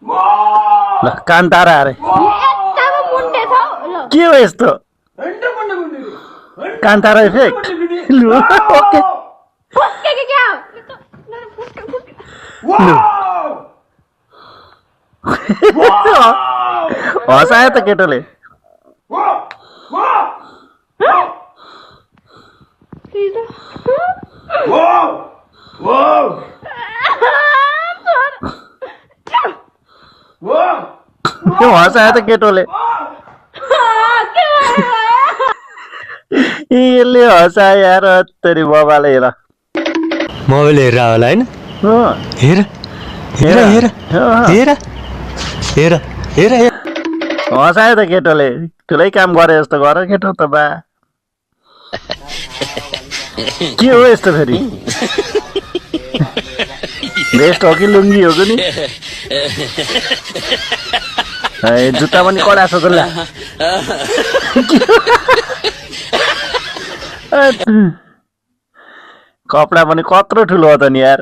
ल कान तारा अरे के हो यस्तो कान तारा इफेक्ट लु ओके हँसायो त केटोले हँसायो त केटोले यसले हँसायो यार तेरी बाबाले हेर मोबाइल हेरेर होला हैन हेर हेर हेर हेर हेर हेर हँसायो त केटोले ठुलै काम गरे जस्तो गर केटो त बा के हो यस्तो फेरि भेस्ट हो कि लुङ्गी हो कि नि जुत्ता पनि कडा छ त ल कपडा पनि कत्रो ठुलो हो त नि यार